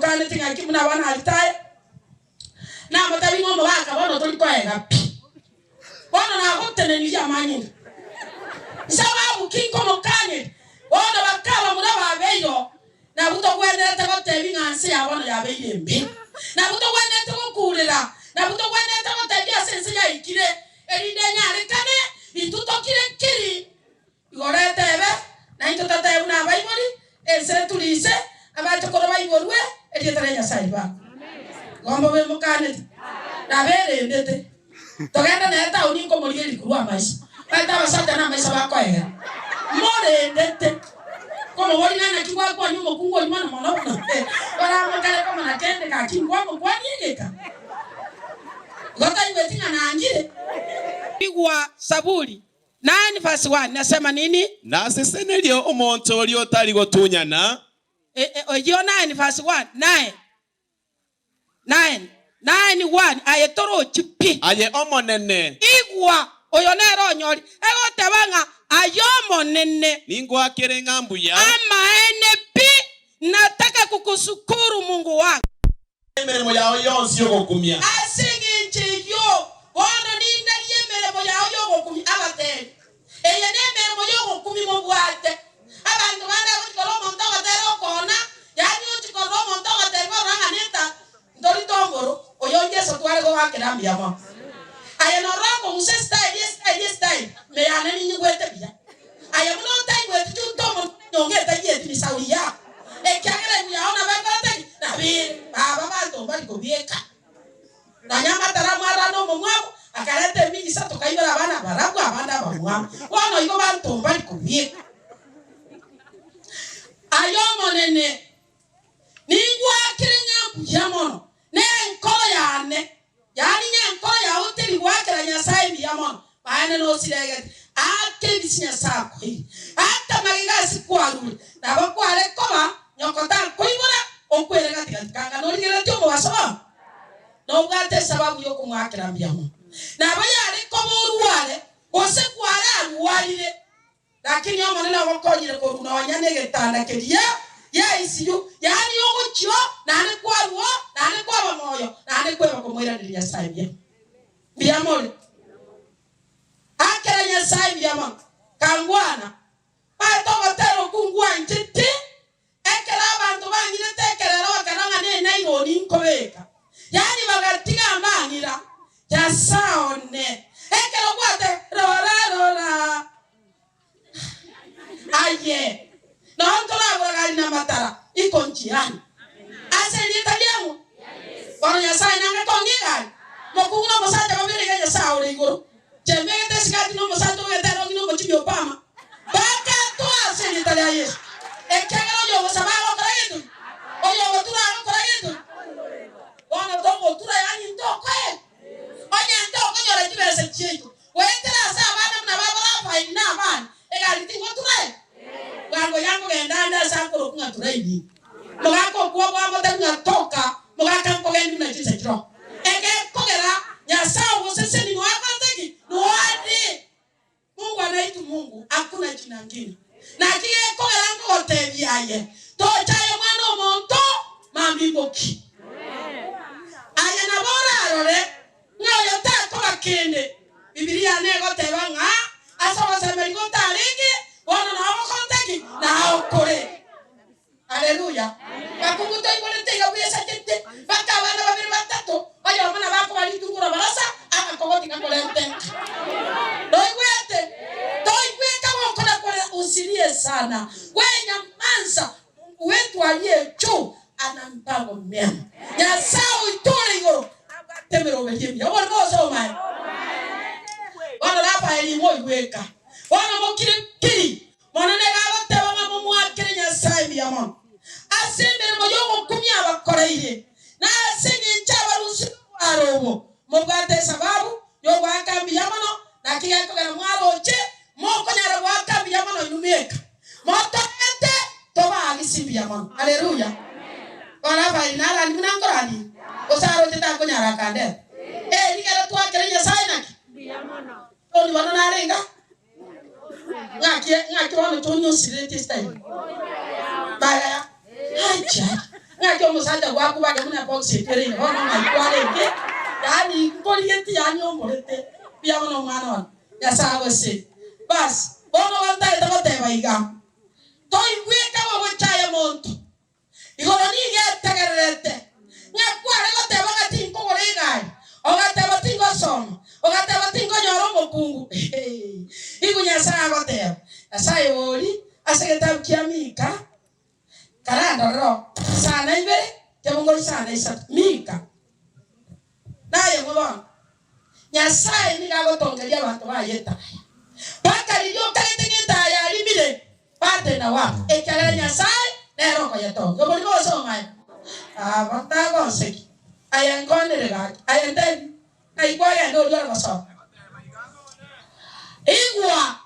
Namokanetie ng'aki buna abana aritaya, namotebi ng'a omogaka bono tori koega pi. Bono nagotenenirie amanyinga. Nsababu ki nkomokaneria? Bono bakaba buna babeire oo. Nabwo togwenerete gotebi ng'a ense ya bono yabeire embe. Nabwo togwenerete gokuurera. Nabwo togwenerete gotebia ase ense yaikire, erinde enyarekane, intwe tokire kiri. Igoro etebe, naintwe totebe buna abaibori, ense eturise, abachokoro baiborwe, erieta ria Nyasae ribakwe. Igo mbobe mokanete, naberendete. Togende nere taoni nkomorigereria korwa amaiso. Baete abasacha namaiso bakoegera. Morendete. Nkomoboria ng'a naki gwakwania omokungu oyio mono mono bono, oramokare komona kende gaki nkwamokwania egeka. Igo taigweti ng'a nangire. Igwa Saburi 9 verse 1 nasema nini? Nasesenerie omonto oria otari gotunyana. Oyio 9 verse 1 naye 9 9 1 Aye torochi pi. Aye Omonene. Igwa, oyo nere onyori. Egoteba ng'a aye Omonene. Ningoakere ng'a mbuya. Amaene pi, nataka kukushukuru Mungu wangu. Emeremo yao yonsi y'ogokumia. Ase engencho eyio, bono nindarie emeremo yao y'ogokumia. Abateri, Eye nemeremo y'ogokumia mobwate. Abanto bande agochia korora omonto ogotera okoona, yaani ochia korora omonto ogotebiwa orora ng'a neta ntori tomboro, oyo Yeso tware goakera mbuya mono. Aye norora okong'usa esitaeli, esitaeli, esitaeli, ime yane ninyigwete buya. Aye buna otaigweti chunto omonto nenyonga etayieti misauri yao, ekiagera egu yao nabo ekorete ki? Nabo ere. Baba banto mbari kobieka. Nonya amatara amwarane omomwamu, akareta emigisa tokaibora abana barabwo abande abamwamu. Bono igo banto mbari kobieka. Aye Omonene, ningwakere ng'a mbuya mono nenkoro yane, Yaani ng'a enkoro yao teri goakera Nyasae mbuya mono, maene nosiregete. Ake ebisi Nyasae akoeire. Ata magega ase kwarure, nabo kware koba nyoko takoibora, okwere gati gati. Kanga norigereretie omobaso bono, nobwate esababu y'okomoakera mbuya mono. Nabo yare koba orware, gose kware arwarire. Lakini Omonene ogokonyire korwa nonya negetanda keria gia ICU, yaani ogochia oo, naende kwarua oo, naende kwaba moyo, naende kweba komoiraneria Nyasae mbuya. Mbuya more. Akera Nyasae mbuya mono. Kangwana. Maete ogotera okwo ngwanchete, Ekero abanto bang'irete ekerero bakarora ng'a nenaironi nkobeka, yaani bagatiga amang'ira, Nyasae one, ekero gwate, rora, rora, aye, nao ntoragora gari namatara, iko nchiani ase erieta riang'o? Bono Nyasae nange kong'a egari, mokungu na omosacha babere iga Nyasae ore igoro. Chembegete esigati na omosacha obegete erong'i na omochibi o Obama, bagatoa ase erieta ria Yeso, ekiagera oyogosaba agokora gento ki? Oyogotura agokora gento ki? Bono togotura yaani ntokoegwa. Onye ntokonyora chibesa chiaito goetera ase abana buna babo Rafaeli na abana, egari tingotura ere? Bwango yankogenda ande ase akorokwa ng'a Turaini. Mogaka okwo bwamotebia ng'a toka, mogaka nkogendi buna chinsa chiroho. Egekogera Nyasae ogoseseni noakorete ki? Noare. Mungu anaitu Mungu, hakuna jina ngine. Naki gekogera nkogotebia aye, tochaye omwana omonto mambia imboki. Aye nabo orarore ng'a oyo takoba kende. Bibilia negoteba ng'a ase ogosemeria gotarenge, bono nao ogokorete ki? Nao okore. Haleluya! Bakungu toiborete iga bwesachete, baka abana babere batato, oyomo nabo akoba rituko robarasa, agakogoti gakorente nka. Noigwete? Toigweka gokora kore usilie sana. We nyamansa, Mungu wetu aliye juu ana mipango mema. Nyasae oito ore igoro nabwate emeroberio emiya. Oborimo gose obomaene? Bono Rafaeli imoigweka. Bono mokire kiri. Mono nigo agoteba ng'a momoakere Nyasae mbuya mono ase emeremo y'ogokumia abakoreire, na ase engencho abarusia obwaro obo. Mobwate esababu y'ogoaka mbuya mono, naki gekogera mwaroche mokonyara goaka mbuya mono inwe mweka. Motorente tobaagise mbuya mono. Haleluya! Bono abairi narandi buna nkorandire, gose aroche takonyara akandeta. Ee, rigere twakere Nyasae naki? Toni bono narenga. Ng'aki ng'aki bono tonyosiretie style. Bagaya acha. Ng'aki omosacha gwakubaga buna box ere ime bono ng'ai kwarenge yaani nkorigeti yaani omborete buya mono omwana one Nyasae agosesenie. Bas bono igo ntagete goteba iga, toigweka gogochaya monto, igoro nigo etegererete ng'a kware goteba ng'a tinkogora egari, ogateba tingosoma, ogateba tinkonyora omokungu hee igo Nyasae agoteba. Nyasae oria ase egetabu kia Mika. Karandorero sana ibere, kebongori sana isato. Mika. Naye ng'o bono? Nyasae nigo agotongeria abanto baye etaya. Mpaka riria okagete ng'a etaya yarimire, batena waka, ekiagera Nyasae nere okoyetongia. Oborimo gose obomaene? Aba tagonseki. Aye nkonere gaki. Aye ntebi, ng'ai kwagenda oria ore gosoka? Igwa!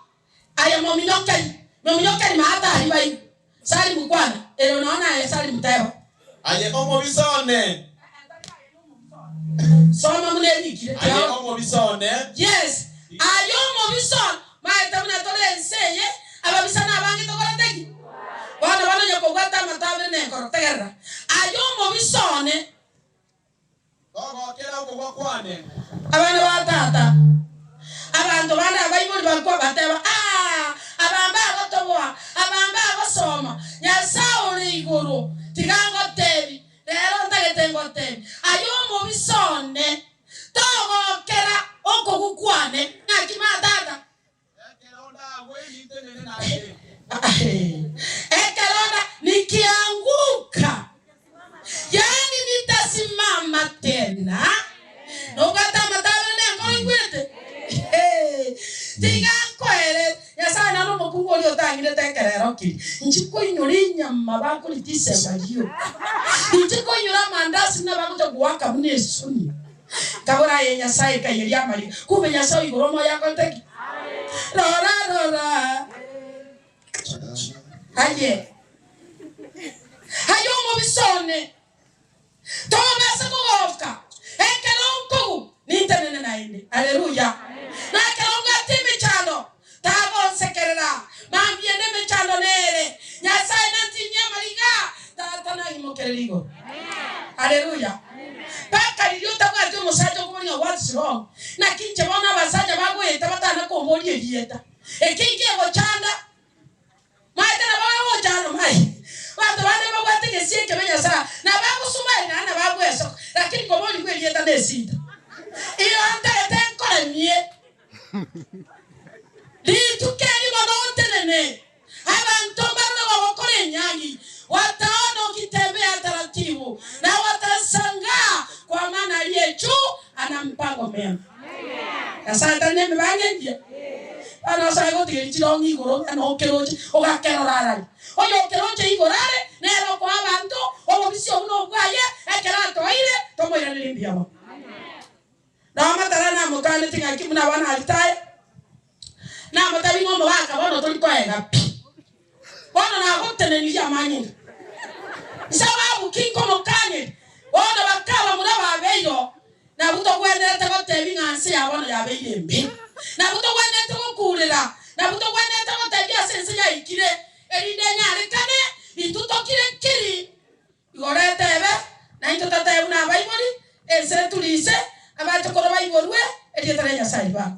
Aye mominyokeri, mominyokeri maata aria baigwe. Salimu kwana, ero nao naye Salimu teba. Aye omobisa one. Soma buna erikire. Aye omobisa one. Yes, aye omobisa one. Maete buna tore ense eye, ababisa nabange tokorete ki? Bono bono onye kobwata amato abere nenkoro, tegerera. Aye omobisa one. Togokera okogwa kwane. Abana ba tata, abanto bande abaibori bakwa bateba, Aa, aba mbagotoboa, aba mbagosoma. Nyasae ore igoro, tiga ngotebi, rero ntagete ngotebi, aye omobisa one, togokera okogwa kwane. Naki ma tata? Ekero nda nikianguka, yaani nitasimama tena. Nobwate amato abere nenkoro oigwete? Tiga nkoere Nyasae nare omokungu oria otang'inete ekerero keria. Inche koinyora enyama bakorita isemba rioka. Inche koinyora amandasi buna bagocha goaka buna esuni. Nkabora, Aye Nyasae, kaiyeria amariga. Kumbe Nyasae o igoro omoyo akorete ki? Rora, rora! Aye, aye omobisa one, tobasa kogoka ekero nkogu, nintenene naende. Haleluya! Na ekero mbwate emechando, tagonsekerera. Mambia ende emechando nere, Nyasae nantinyie amariga, Tata nang'imokerere igoro. Haleluya! Mpaka riria otabwati omosacha okoboria ng'a what's wrong? Naki inche bono abasacha bagoeta batana komboria erieta. Eki nkegochanda. Maete nabo bagochanda mai. Abanto bande babwate egesie ekebe Nyasae nabo agosumari naende nabo agwesoka lakini koborigwa erieta nesinda. Iyo ntagete nkoremie. Rituko erimo nontenene, abanto mbarore gogokora enyangi, wataona ukitembea taratibu na watashangaa kwa maana aliye juu ana mpango mema. Nyasae tari nemibango engiya. Bono osoe gotigeria chirong'i igoro ng'a nokeroche, ogakerora arari. Oyo okeroche igoro are, nere okoa abanto obobisi obwo nobwaye, ekero atoeire, tomoiranerie mbuya mono. Na amatara namokanetie ng'aki buna abana Alitaye, namotebi ng'a omogaka bono tori koega pi, bono nagotenenirie amanyinga. Sababu ki nkomokaneria? Bono bakaba buna babeire oo, nabwo togwenerete gotebi ng'a ense ya bono yabeire embe. Nabwo togwenerete gokurera, nabwo togwenerete gotebia ase ense yaikire, erinde enyarekane intwe tokire kiri. Igoro etebe, naintwe totebe buna abaibori, ense eturise, abachokoro baiborwe, erieta ria Nyasae ribakwe.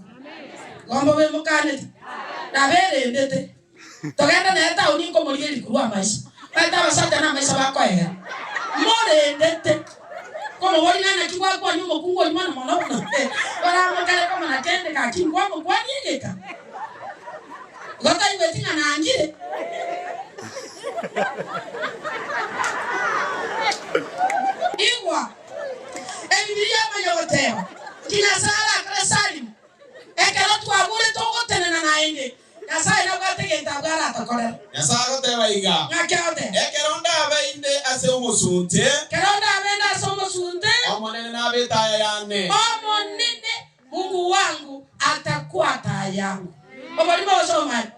Igo mbobe mokanete, naberendete. Togende nere taoni nkomorigereria korwa amaiso. Baete abasacha namaiso bakoegera. Morendete. Nkomoboria ng'a naki gwakwania omokungu oyio mono mono bono, oramokare komona kende gaki nkwamokwania egeka. Igo taigweti ng'a nangire. Igwa, Ebibilia yamanya goteba, Nki Nyasae arakore Salimu ekero twagure togotenena naende? Nyasae nabwate egento abwo aratokorere. Nyasae agoteba iga, Ng'aki agoteba? Ekero ndabe inde ase omosunte. Ekero ndabe inde ase omosunte. Omonene nabe etaya yane. Omonene Mungu wangu atakuwa taa yangu. Oborimo gose obomaene?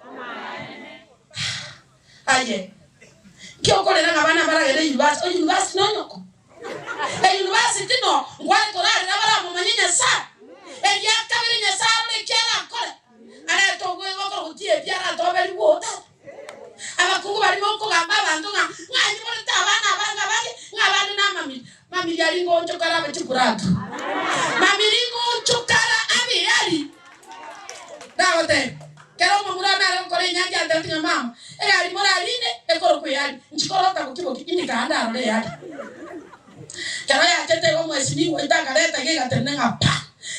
Aye, nki okorera ng'a abana mbaragende university? O university nonyoko? E university no nkware korarera baramomanye Nyasae. Eria kabere Nyasae arore eki arakore, arete ogwegokora gotiebia aratoberigwe oo tata. Abakungu baria mokogamba abanto ng'a ng'anyiborete abana abange abange, ng'a. Mamiri aria ngoonchokara abe chiburaka. Mamiri ngoonchokara abe eyari. Ndagotebia, kera omomura one are gokora enyangi antebetie ng'a mama, egari morarine ekorokwa eyari, inchi korota boki boki, indi kaa ndarore eyari. Kero yachete igo omwesimigwa oito akareta iga egatenena ng'a pa!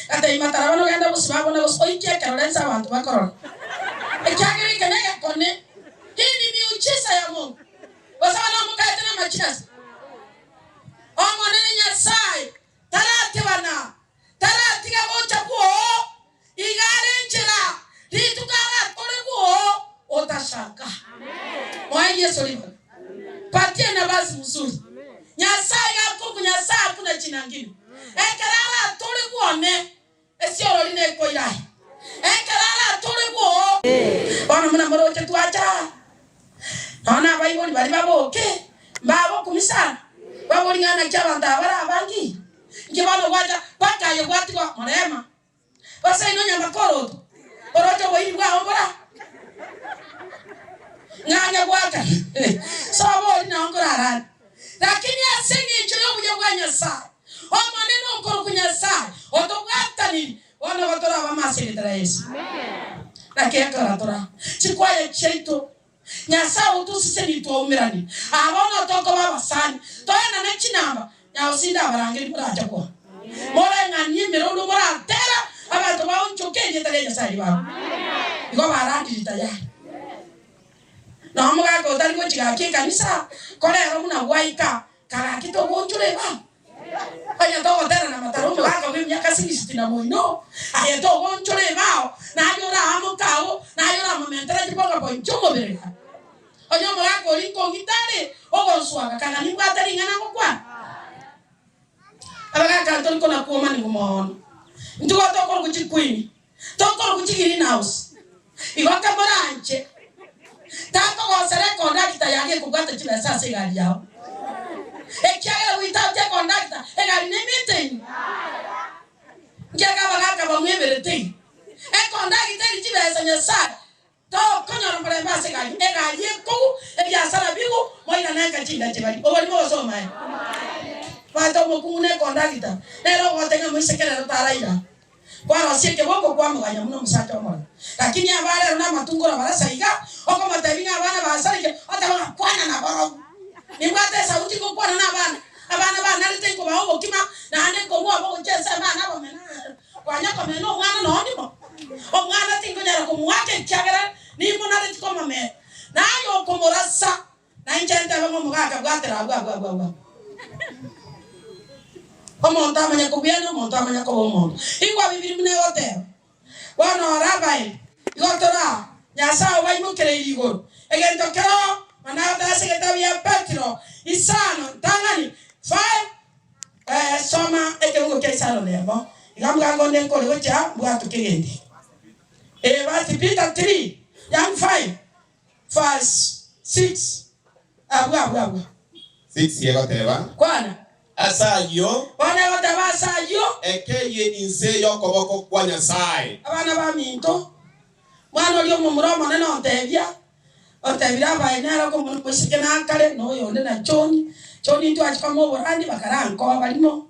Gatebia mataraba nogende bosio babo na gose oikie ekerore inse abanto bakorore. Ekiagera eke negekone. Hii ni miujiza ya Mungu. Gose abana omokaete namachia ase Omonene Nyasae taratebana, taratiga gocha bwoo, iga are enchera, rituko aratore bwoo otashangaa. Moe Yeso ribaga. Patie nafasi mzuri. Nyasae iga akorokwa Nyasae hakuna jina ngine. Ekero aratore bwone, esiorori nekoira aye. Ekero aratore bwoo. Bono buna moroche twacha aa, nonya na abaibori baria baboke, mbagokumia sana, babori ng'a naki abanto aba bare abange. Inki bono gwacha mpaka aye gwatigwa morema. Gose inwe onye mbakorotu, oroche oboiri bwao mbora? Ng'ang'e goaka sobo oria nao nkorarare. Lakini ase engencho y'obuya bwa Nyasae, Omonene okorokwa Nyasae otobwataniri, bono igo tore abamo ase erieta ria Yeso. Naki ekero tore aa, chikwaya chiaito, Nyasae otosesenirie twaumeranie, aa bono tokoba abasani, toenane chinamba, Nyaosinde abarangeri morache koa. Moreng'anie emerondo moratera abanto baonchoke erieta ria Nyasae ribago. Igo barandiri tayari. Nao omogaka otari gochia gaki ekanisa, korero buna gwaika kagaki togoonchora ebao. Onye togotera na mataro omogaka bwe emiaka sigisiti na moino, aye togoonchora ebao, naye oraamoke agwo, naye oramomentere chiboga boinche omobere gaki. Onye omogaka oria nkong'ita are ogonswaga, kana nimbwate ring'ana ngokwana? Abagaka ntori kona kwomaniwa mono. Intwe igo tokorokwa chiqueen, tokorokwa chigreenhouse. Igo kamoranche, takogosera ekondakita yago ekobwata chibesa ase egari yao. Ekiagera without ekondakita, egari nemaintainwe. Nkiaga abagaka bamweberete iga. Ekondakita eri chibesa Nyasaye Tokonyora omorembe ase egari, egari ekogu, ebiasara bigu, moirane enka chindache baria. Oborimo gose obomaene? Bwate omokungu na ekondagita, nere ogote ng'a moiseke rero taraira. Kwarosia ekeboko kwamoganya buna omosacha omorero. Lakini aba rero namatungoro barasa iga, okomotebia ng'a abana basareke, oteba ng'a kwana nabarobwo. Nimbwate esauti ngokwana nabana, abana banarete nkobaa obokima, naende nkorua obo gochia ensemo aa nabamena. Kwanya komena omwana nonimo, omwana tinkonyara komoaka ekiagera nimonareti komomena, naye okomorasa, na inche ntebe ng'a omogaka bwatera abwo abwo abwo abwo. Omonto amanye kobuya na omonto amanye koba omonto. Igwa Bibiri buna egoteba, Bono ore abaeni, igo tore aa, Nyasae obaimokereirie igoro. Egento keroo, mana agoteba ase egetabu ya Petero isano ntang'ani 5, Ee, soma ekeungo kia isano nemo, iga mbwango onde nkore gochia mbwatoke egento eke. Ee, basi Peter 3, yaani 5, verse 6, abwo abwo abwo. 6 egoteba. Kwana. Ase ayio. Bono egoteba ase ayio. Ekeyie inse y'okoboko kwa Nyasae. Abana baminto, mwana oria omomura omonene ontebia, Otebire abaye nere okomona omoiseke nakare, na oyonde na John. John intwachia komoa oborandi bakarankoa barimo.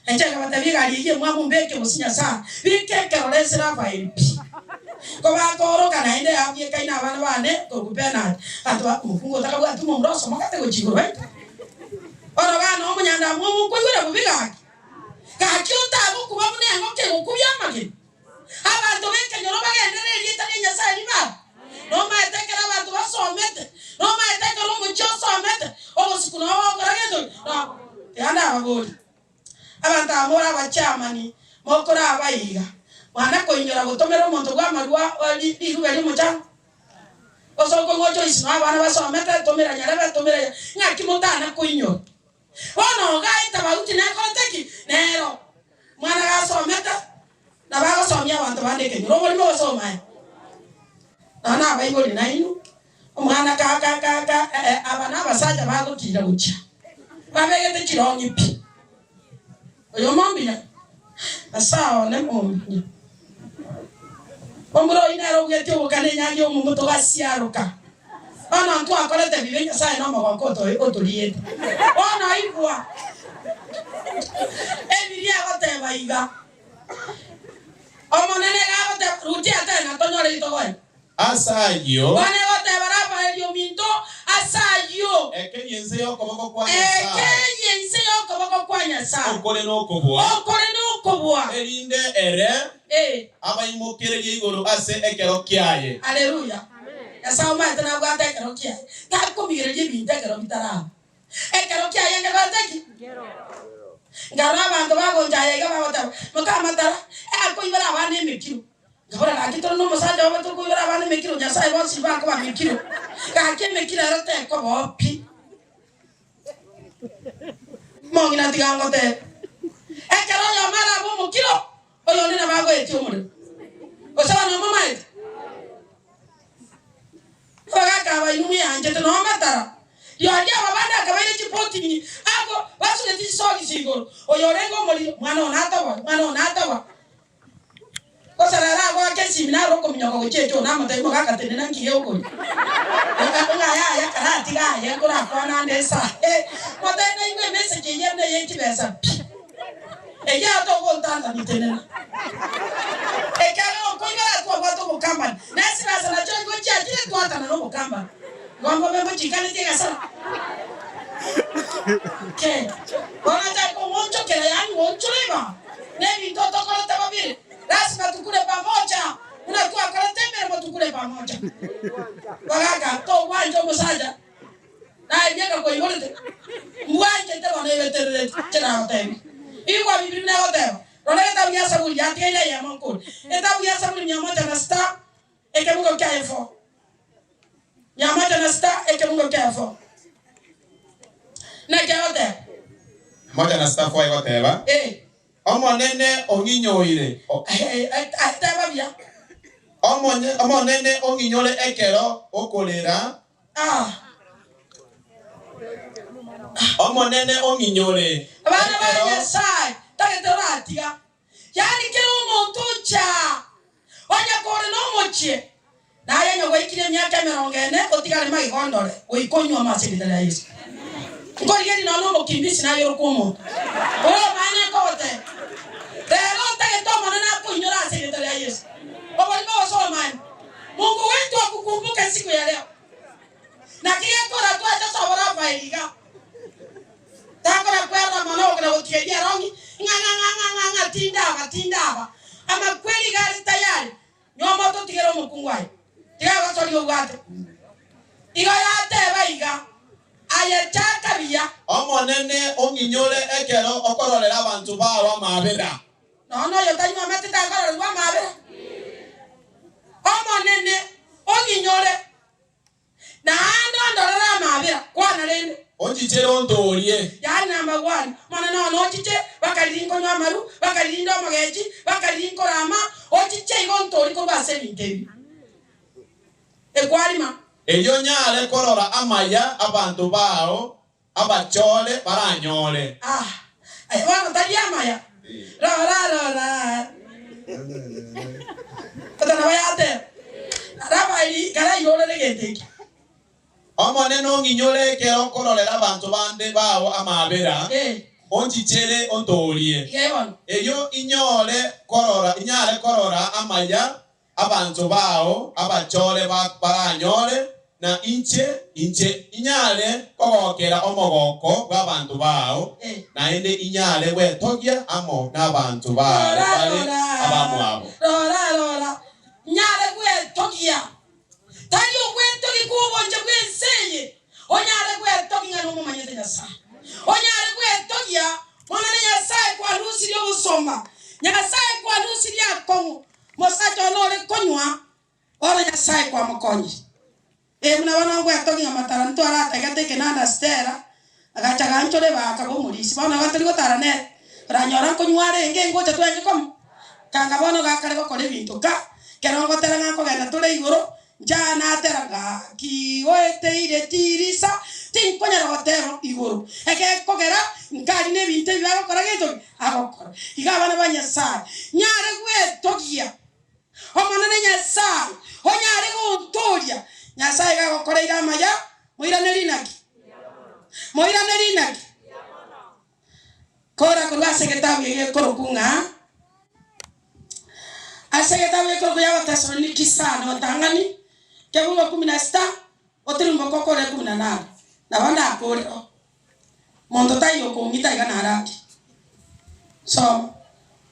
Inche nkabatebia egari eyio emwamu mbeke gose Nyasae bika ekerore ase Rafaeli pi. Kobakooroka naende yabwekaine abana bane korwa Bernard. Abanto ba omokungu otakabwati omomura osomogete gochia igoro baito. Bono gana omonyandamwamu nkoigwera bobe gaki. Gaki otagokuba buna engoko egokubia amagena. Abanto b'ekenyoro bagenderere erieta ria Nyasae ribabe. Nomaete ekero abanto basomete, nomaete ekero omochie osomete, obosuku nabo bogokora gento ki? No, tiga ndababorie. Abanto aba more abachairman, mokore aba iga, mwana koinyora gotomera omonto bw'amarwa ri rirube ri'omochango? Gose okong'ocha oisi noo abana basomete, tomera nyarebe, tomera ya, ng'aki motana koinyora? Bono ogaeta bauti nekorete ki? Nero. Mwana gasomete, nabo agosomia abanto bande ekenyoro. Oborimo gose obomaene? Nonya nabaibori nainwe, omwana ka ka ka ka eh, aba nabasacha bagotira gochia, babegete chirong'i pi. Oyo mombinya, Nyasae one mombinya. Omura oyio nere obugetie obokana enyangi y'omonto togasiaroka. Bono ntwakorete bibe Nyasae nomogoko otoriete. Bono igwa! Ebibilia egoteba iga, Omonene iga agoteba, Rutia tena, tonyore ritogoe. Ase ayio. Bono egoteba Rafaeli ominto, ase ayio. Ekeyia ense y'okoboko kwa Nyasae. Ekeyia ense y'okoboko kwa Nyasae. Okore nokobua. Okore nokobua. Erinde ere abaimokererie igoro ase ekero kiaye. Haleluya! Nyasae omanyete nabwate ekero kiaye. Takomigereria ebinto ekero bitaraba. Ekero kiaye ngebwate ki? Nkarora abanto bagoncha iga bagoteba, Mokamatara, akoibora abana emekiro. Nkabora, Gaki tore nomosacha obo tokoibora abana emekiro, Nyasae bonsi bakoba mekiro. Gaki emekiro ero tekoba oo pi. Omong'ina tiga ngotebe, ekero oyomo arabe omokiro, oyonde nabo agoetia omorero. Gose bono momaete? Abagaaka aba inwe mweanchete nonya matara. Rirorio aba bande akabaira chipotini abwo basugete chisogisi igoro, oyo orenge omoriri, Omwana oo natobore, omwana oo natobore. Gose rero agoake esimi naro okominyoka gochia echoo namotebie mogaka tenena nkiye okoria. Ng'a yaya karatiga aye nkorakwane ande esaa. Motebie naigwe emessage eyio ere neye chibesa pi. Eyio aa togontantania tenena. Ekiagera okoigora twabwate obokambani, na esibesa nachio nigo chiachire twatana nobokambani. Igo mbobe ngochikanetie egesera. Ke, bono achake kong'onchokera, yaani goonchora ebango, na ebinto tokorete babere, lasima tukure pamoja, buna twakorete emeremo tukure pamoja. Bagaka, togwancha omosacha, naye emiaka kwaigorete, mbwanchete bono ebeterereti, inche nagotebia. Igwa Biblia buna egoteba, rora egetabu gia Saburi, yatigaire eyemo nkore. Egetabu gia Saburi mia moja na sita, ekebugo kiaye 4. 106 ekebugo kia 4. Naki agoteba? 106 4 egoteba, Ee. Omonene ong'inyoire. Aye teba buya. Omonene ong'inyore ekero okorera. Ah. Omonene ong'inyore Abana ba ekero. Nyasae tagete oratiga. Yaani kera omonto ocha onye kore nomochie, naye onye gwaikire emiaka emerongo ene otigare magega ondore goika onywe ase erieta ria Yeso. Nkorigereria nonya nomokimbisi naye orokwa omonto oromanye nkogotebia, rero otagete Omonene akoinyore ase erieta ria Yeso. Oborimo gose omanye. Mungu wetu akukumbuke siku ya leo. Naki gekora twacha sobo Rafaeli iga. Takora kwerora mono okona gotigeria erong'i, ng'a ng'a ng'a ng'a ng'a ng'a tindaba tindaba. Amakweri iga are tayari, nyoma ototigere omokungu aye. Tiga agosoria obwate. Igo yateba iga, Aye chaka buya. Omonene ong'inyore ekero okororera abanto bao amaabera. Nonya oyo tanyuometi takororerwa amaabera. Omonene ong'inyore. Naende ondorere amaabera, kwana rende. Onchichere ontoorie. Yaani namagwani, Omonene one ochiche, bakariria nkonywa amaru, bakariria inde omogechi, bakariria nkorama, ochiche igo ontoorie korwa ase ebinto ebi. Ekwarima. Erio nyare korora amaya abanto bao abachore baranyore. Ah, aye bono tari amaya. Rora, rora. Tata nabo yateba, Rafaeli, karairorere egento ekio. Omonene ong'inyore ekero nkororera abanto bande bao amaabera, Eh. onchichere ontoorie. Iga bono. Erio inyore korora, inyare korora amaya Abanto bao abachore baranyore, na inche, inche inyare kogokera omogoko bw'abanto bao, naende inyare gwetogia amo nabanto bao Rora, bare rora, abamwabo. rora, rora, nyare gwetogia, tari ogwetogia kw'obonche bw'ense eye, onyare gwetogia ng'a nomomanyete Nyasae, onyare gwetogia mono na Nyasae kwarusirie obosomba, Nyasae kwarusirie akong'u, Mosacha one ore konywa, bono Nyasae kwamokonyire. Ee, buna bono ngwetogia ng'a matara ntwarategete ekenanda Stella, agacha aganchora ebaa akaba omorisia. Bono igo tori gotara nere, oranyora nkonywa arenge ngocha twenge komo. Kanga bono gakare gokora ebinto ka, ekero ngotera ng'a nkogenda tore igoro, Nchaya natera gaki goeteire tirisa, tinkonyara goteba igoro. Egekogera nkari nebinto ebi agokora gento ki? Agokora. Iga abana ba Nyasae, nyare gwetogia Omonene Nyasae, onyare gontooria. Nyasae iga agokoreire amaya, moirane rinaki? Moirane rinaki? Kora korwa ase. ase egetabu eke gekorokwa ng'a ase egetabu gekorokwa y'Abatesaloniki isano otang'ani, kebungo kumi na sita, otirimboke okore kumi na nane. Nabo ndakore oo. Monto taiyo okong'ita iga narandie. Soma.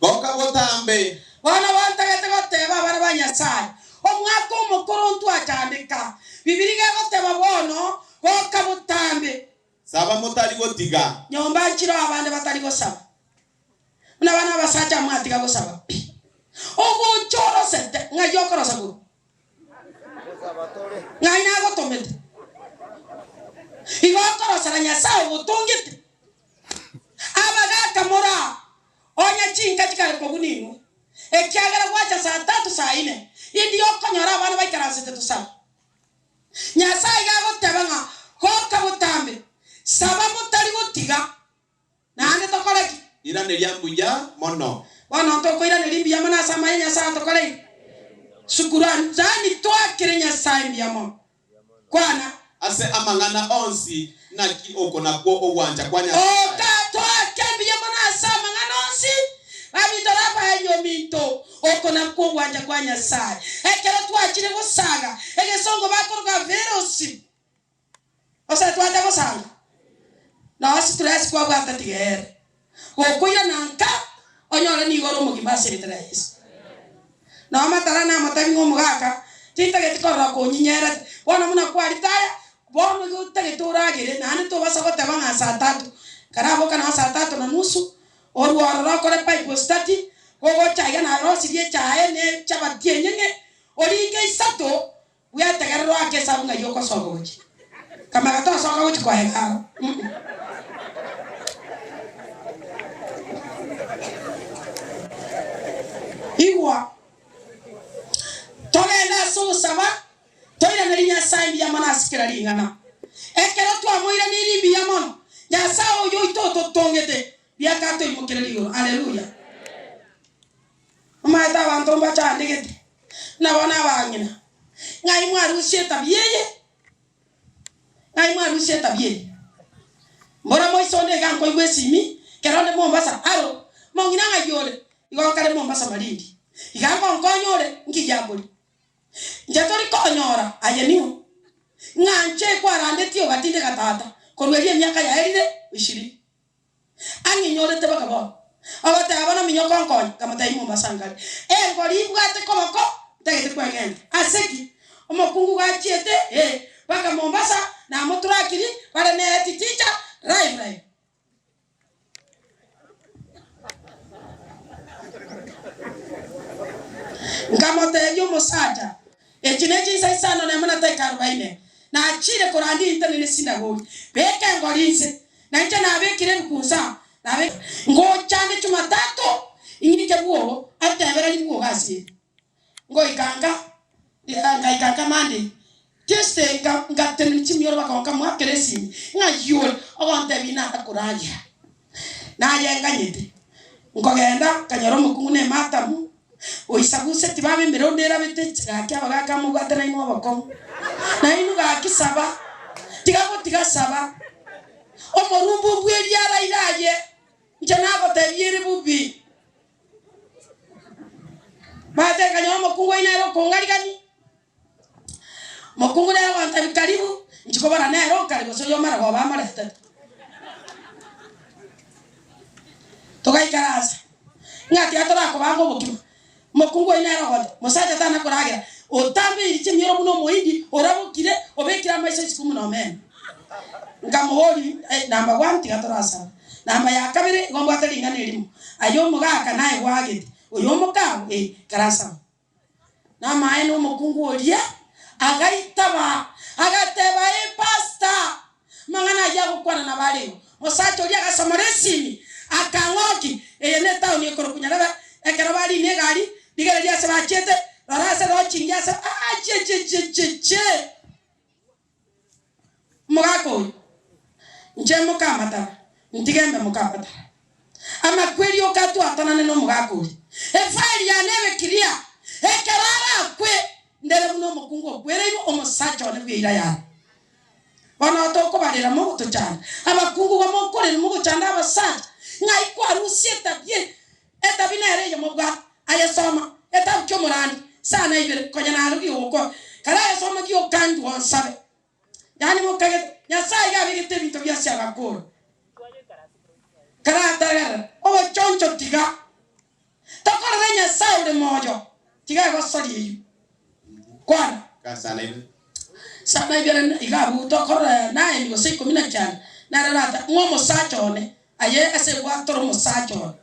Goka botambe. Bono bantagete goteba abana ba Nyasae, omwaka omokoro ntwachandeka. Bibilia gegoteba bono, goka botambe. Saba motari gotiga. Nyomba nchireo abande batari gosaba. Buna abana abasacha mwatiga gosaba pi. Ogocha orosete, ng'ai okorosa korwa? Ng'ai nagotomete? Igo okorosera Nyasae ogotongete. Abagaaka more aa, onye chinka chikare kobuna inwe, ekiagera gwacha saa tatu saa ine, indi okonyora abana baikaransete tosabe. Nyasae iga agoteba ng'a goka botambe, saba motari gotiga. Naende tokore ki? Iraneria mbuya mono. Bono ntokoiraneria mbuya mono ase amaya Nyasae atokoreire? Shukurani, yaani toakere Nyasae mbuya mono. Kwana. Ase amang'ana onsi, naki oko nakwo ogwancha kwa Nyasae. Oka toake mbuya mono ase amang'ana onsi, Rabito Rafaeli ominto, oko nakwo ogwancha kwa Nyasae. Ekero twachire gosaga egesongo bakoroka fellowship. Gose twancha gosanga? Noo stress kwabwate tiga ere. Gokoirana nka onyore nigo ore omogima ase erieta ria Yeso. Noo matara namotebi ng'a omogaka tintageti korora konyinyerete. Bono buna kwaritaya bono igo otagete oragere naende tobasa goteba ng'a saa tatu. Karaboka noo saa tatu na nusu orwe ororo okore bible study gogocha iga narosirie echae ne echabati enyeng'e oringe isato Bwetegerere oake esabu ng'ai ogosoka gochia. Kamera tosoka gochia kwa Hekalu. Mm. Igwa. Togende ase ogosaba, toiranerie Nyasae mbuya mono ase kera ring'ana. Ekero twamoiraneirie mbuya mono, Nyasae oyio oito ototongete, biaka atoimokererie igoro. Haleluya. Omanyete abanto mbachandegete, buna bono abang'ina, ng'ai mwarusia etabia eye? Ng'ai mwarusia etabia eye? Mbora moise onde iga nkoigwa esimi, kero onde Mombasa, aro, mong'ina ng'ai ore? Igo nkare Mombasa Malindi. Iga ngonkonya ore, nki giakoria? Inche tori konyora aye nigo, ng'a nche kwarandetie ogatindeka tata, korwa erio emiaka yaerire ishirini. Ang'inyorete baka bono. Ogoteba bono minyoko nkonye, nkamotebia Mombasa nkare. Engori imbwate koboko ntagete kweng'enta. Ase ki? Omokungu gachiete ee baka Mombasa namoturakiri bare nere titicha live live. Nkamotebia omosacha, Echi nechinsa isano nemo na dakika arobaine, nachire korandia intenene esinagogi. Beka engori inse, Na inche nabekire ebikunsa, nabe ngocha nde Jumatatu ing'ike bwogo, atebereri bwogo ase ere. Ngoika nka, ngaika nka Monday, Tuesday nka ngatenenia chimioro bakonka mwakera esimi, ng'ai ore? Ogontebia narakoragera. Naye nganyete, nkogenda nkanyora omokungu na ematamu, oisabuseti baba emerondo erabete gaki abagaka mobwate nainwe obokong'u. Nainwe gaki saba, tiga gotiga saba. Omorumbu bw'eriara ire aye, inche nagotebia ere bobe. Maate nkanyora omokungu oino ere okongarigania, omokungu nere ogontebia karibu, inche kobora nere okare gose oyo omaragoba amoretete. Togaikaransa, ng'a tiga torakobanga obokima. Omokungu oyio nere ogocha, Mosacha tana koragera, otambeiri chimioro buna omohindi orabokire, obekire amaiso isiko buna omena. Nkamoboria, eh, number one, tiga torasabe. Namba ya kabere, igo mbwate ring'ana erimo, aye omogaka naye gwagete, oyo omokao, eh, karasabe. Namaene omokungu oria agaitaba, agateba, Eh, pastor, amang'ana ayio agokwana nabo are igo. Omosacha oria agasomora esimi, akang'orokia, Eye netaoni ekorokwa Nyarebe, ekero barina egari, rigereria ase bachiete, rora ase rochingi ase, ah, chie, chie, chie, chie, chie. Omogaka oyo, inche mokamatara, ntige mbe mokamatara. Amakweri oka atwatanane nomogaka oria. Efairi yane ebe clear, ekero arakwe, ndere buna omokungu okwereirwe omosacha one bw'eira yaye. Bono tokobarera mogotochanda, abakungu igo mokorera mogochanda abasacha. Ng'ai kwarusia etabia eye? Etabi nere eye mobwate. Aye soma etabu ki'omorandi sana ibere, konya narogi ogokora. Kare aye soma giokanjwa onsabe. Yaani mokagete, Nyasae iga abegete ebinto bionsi agakora. Karatagerera obochoncho tiga tokorere Nyasae ore moyo, tiga egosoria eyio. Kwana. Sana ibere iga abwo tokorora nine gose ikomi na kianda, nere orate ng'a omosacha one, aye ase egwatore omosacha one.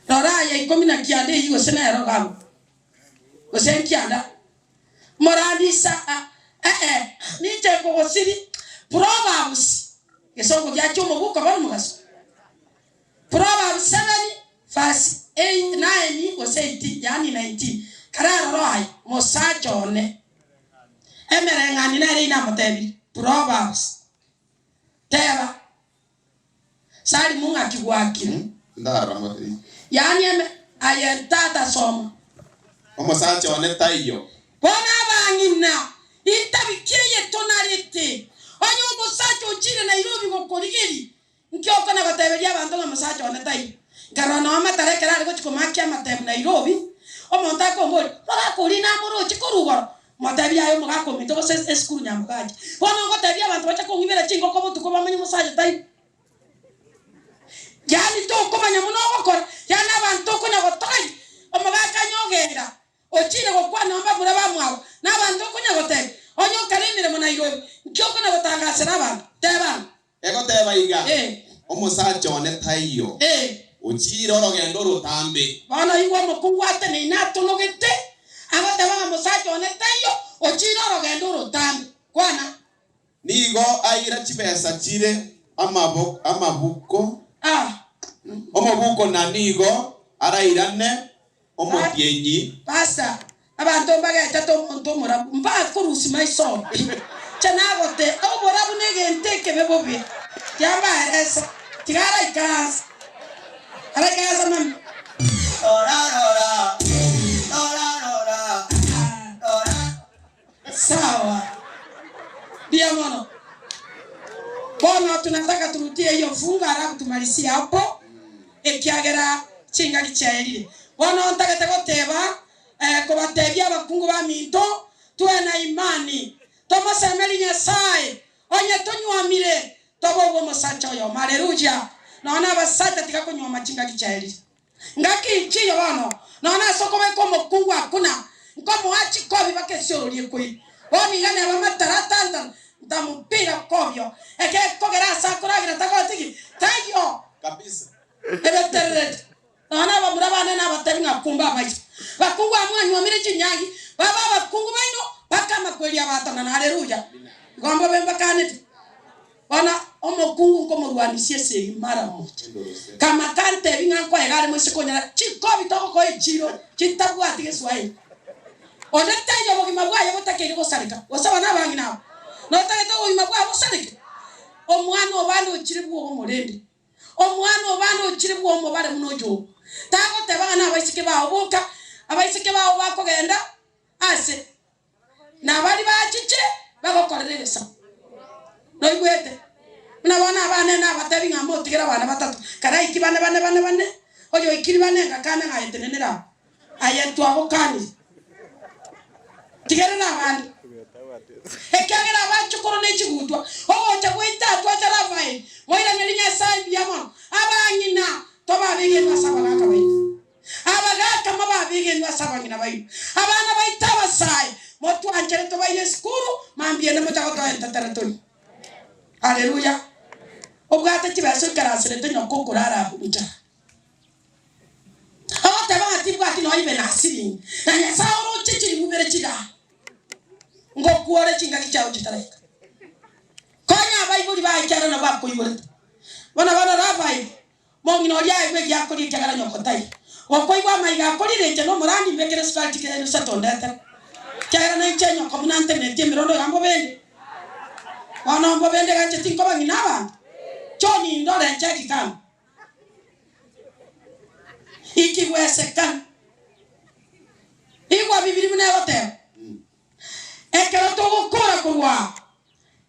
Rora aye ikomi na kianda eyio gose nero iga abwo, gose nkianda. Morandisa, ee, ninche nkogosiria. Proverbs, egesongo giachia omoguko bono mogaso. Proverbs 7 verse 8, 9 gose 18, yaani 19. Kararore aye, mosacha one. Emereng'anio nere inamotebirie. Proverbs. Teba, Salimu ng'aki gwakire? Yaani eme, aye tata soma. Omosacha one taiyo. Bono abang'ina, intabi ki eye tonarete? Onye omosacha ochire Nairobi gokorigeria, nki okona goteberia abanto ng'a mosacha one taiyo? Nkarora nonya amatara ekero are gochia komakia amatemu Nairobi, omonto akomboria, Mogaka oria namoroche korwa igoro? Motebie aye omogaka ominto gose esukuru nyamogache. Bono ngotebia abanto bache kong'ibera chingoko botuko bamanye omosacha taiyo. Yaani tokomanya buna ogokora, yaani abanto okonya gotogia omogaka onye ogenda ochire gokwana mbamura bamwabo, na abanto okonya gotebia onye okare emeremo Nairobi, nki okonya gotangasera abanto? Teba ng'a. Egoteba iga, Omosacha one taiyo, ochiire orogendo orotambe. Bono igwa omokungu ateneine atonogete, agoteba ng'a mosacha one taiyo, ochiire orogendo orotambe. Kwana. Nigo aira chibesa chire amabuko, omobuko na nigo arairane omotienyi. Pastor, abanto mbagechete omonto omorabu, mbakorusia maiso pi. Inche nagote, oborabu negento ekebe bobe. Tiambaeresa, tiga araikaranse. Araikaranse mami. Sawa. Mbuya mono. Bono tunataka turutie hiyo funga alafu tumalisie hapo ekiagera chingaki chiaerire. Bono ntagete goteba eh, kobatebia abakungu baminto twe na imani tomosemerie Nyasaye onye tonywomire tobe obw'omosacha oyomo. Haleluya! Nonya na abasacha tiga konywoma chingaki chiaerire. Ngaki inchiyo bono, nonya ase okobeka omokungu akuna, nkomoa chikobi baka esiororia ekoire. Bono iga neba amatara atantana, ntamopiga kobio, egekogera ase akoragera tagotigi, taiyo. Ebeterereti. Nonya nabamura bane nabatebi ng'a kumbe abaisa bakungu aba mwanywomire chinyangi, babe abakungu baino baka amakweri abatanana. Haleluya! Igo mbobe mbakanete. Bono omokungu nkomorwanisia esegi mara mocha. Kama kantebi ng'a nkoega are moiseke onyara chikobi togokoa echiro chitabwati geswahili. Onde taiyo obogima bwaye botakeire gosareka, gose abana abang'ina aba notagete obogima bwabo bosareke? Omwana obande ochire bw'omorende. Omwana obande ochire bw'omobare buna oyobo. Tagoteba ng'a nabaiseke bao boka, abaiseke bao bakogenda ase. Na baria bachiche bagokorera egesaku. Noigwete? Buna bono abane nabatebi ng'a motigere abana batato, karaiki bane bane bane bane, oyoikiri bane ngakana ng'a aye tenenera abwo. Aye ntwagokanire. Tigerera abande. Ekiagera abachokoro ne chigutwa, ogocha gwaito atwacha Rafaeli, moiranerie Nyasae mbuya mono. Abang'ina tobabegenwe ase abagaaka baito. Abagaaka mobabegenwe ase abang'ina baino. Abana baito abasae, motwanchere tobaire esukuru, mambia ende mocha gotoa entetera tori. Haleluya! Obwate chibesa oikaranserete nyoko okorara abwo nchara. Ogoteba ng'a tibwati nonya ibe na siringi, na Nyasae oroche chiribu bire chigaa, ngokuore chingaki chiao chitaraika. Konya abaibori baye ekiagera nabwo akoiborete. Bono bono Rafaeli, Mong'ina oria aegwe egiakoria ekiagera nyoko taiyo. Gokoigwa amaiga akorire inche nomorandi mbekere esukari chikere enusu ondetere. Ekiagera nainche nyoko buna ntenetie emerondo iga mbobende. Bono mbobende iga inche tinkoba ng'ina abanto. John indore ncheki kando. Ikigwesekana. Igwa Bibiri buna egoteba. Ekero togokora korwa aa,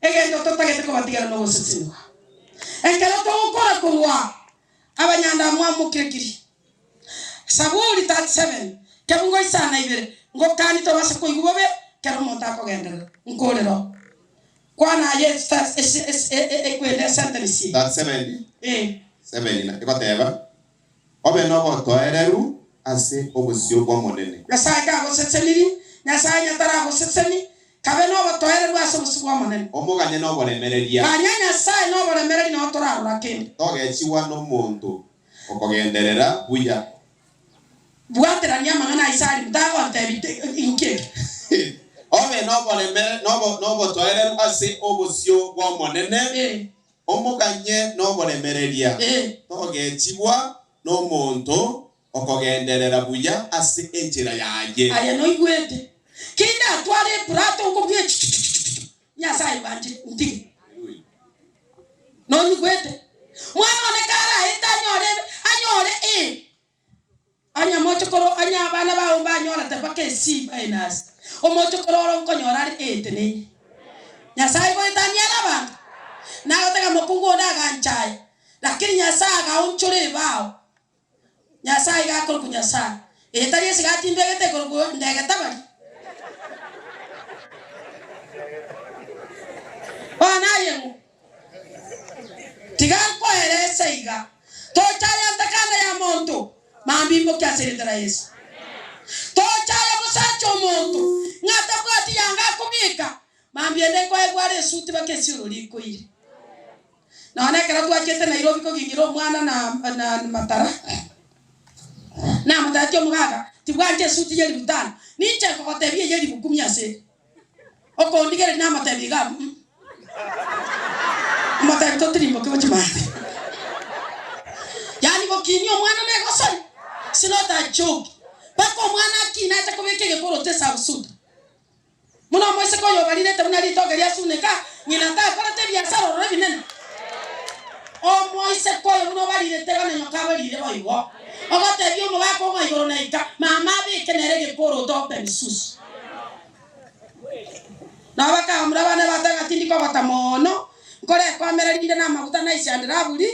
egento totagete kobatigera nogosesenigwa. Ekero togokora. korwa abanyandamwamu mokire-kiri. Saburi 37, kebungo isano na ibere, Ngokani tobase koigwa bobe kera omonto akogenderera. Nkorera oo. Kwana aye ekwende esentence eye. 37, Ee. 7 na egoteba, Obe nobotoereru ase obosio bw'Omonene. Nyasae kagosesenirie, Nyasae onye taragoseseni, kabe nobotoereru ase obosio bw'Omonene. Omoganye noboremereria. Ganya Nyasae noboremereria nao torarora kende. Togechigwa nomonto okogenderera buya. Bwaterania amang'ana a Isalimu, tagontebia inki eke. Obe nobotoereru ase obosio bw'Omonene, omoganye noboremereria. Togechigwa nomonto okogenderera buya ase enchera yaye. Aye noigwete ki ndatware epurato nkobua echuchuchuchuchu, Nyasae bwanchire, ntige. Nonyigwete? Mwana one karaete anyore anyore ee. Onye mochokoro onye abana bao mbanyorete mpaka esii minus, omochokoro oro nkonyora are ee teneine. Nyasae goetania are abanto, nagotega mokungu onde aganchaya, lakini Nyasae agaonchora ebao. Nyasae iga akorokwa Nyasae. Eye tari esigati mbegete ekorokwa ndege tabari. Bono aye ng'o? Tiga nkoerese iga, Tochaya ntakana ya monto, mambia imokia ase erieta ria Yeso. Tochaya mosacha omonto, ng'a tabwati yanga akobeka, mambia ende nkoegwa are esuti baka esioro rikoire. Nonya ekero twachiete Nairobi kogingira omwana na na matara, namotebetie omogaka, tibwancha esuti ye ribu tano, ninche nkogotebia eye ribu kumi ase ere. Okondigereria namotebia iga abwo, mm. Omotebia totirimboke gochia maate. Yaani gokinia omwana negosori, it's not a joke. Mpaka omwana akine ache kobeka egekoroto esabusuta. Buna omoiseke oyo obarirete buna ritoke ria suneka, ng'ina takorete ebiasara ororo ebinene. Omoiseke oyo buna obarirete bono nyoka abarire boigo. Ogotebia omogaka ong'a igoro na ika, mama abeke nere egekoroto open susu. Nabo bakabamura abana bateba ng'a tindi kogota mono, nkore ekomera rinde na amaguta na isiandera aburi,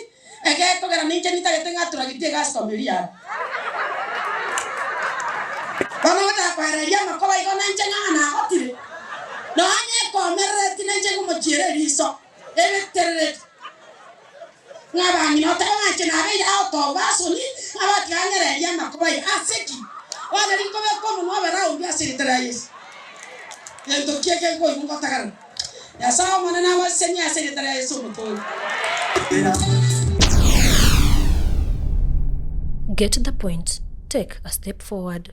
egekogera ninche nitagete ng'a turagitie ecustomer eria yane. Bono ngochaka koereria amakoba igo nainche ng'a nagotire, nonya ekomerereti nainche ngomochiera eriso ebeterereti. Ng'a abang'ina otebe ng'a inche nabeire out of basoni, ng'a batiga ng'ererie amakoba aya. Ase ki? Bono rinkobeka omonwa obe round ase erieta ria Yeso. Gento ki eke nkoigwa ngotagarera? Nyasae Omonene abasesenie ase erieta ria Yeso Omotoori. Get the point, take a step forward.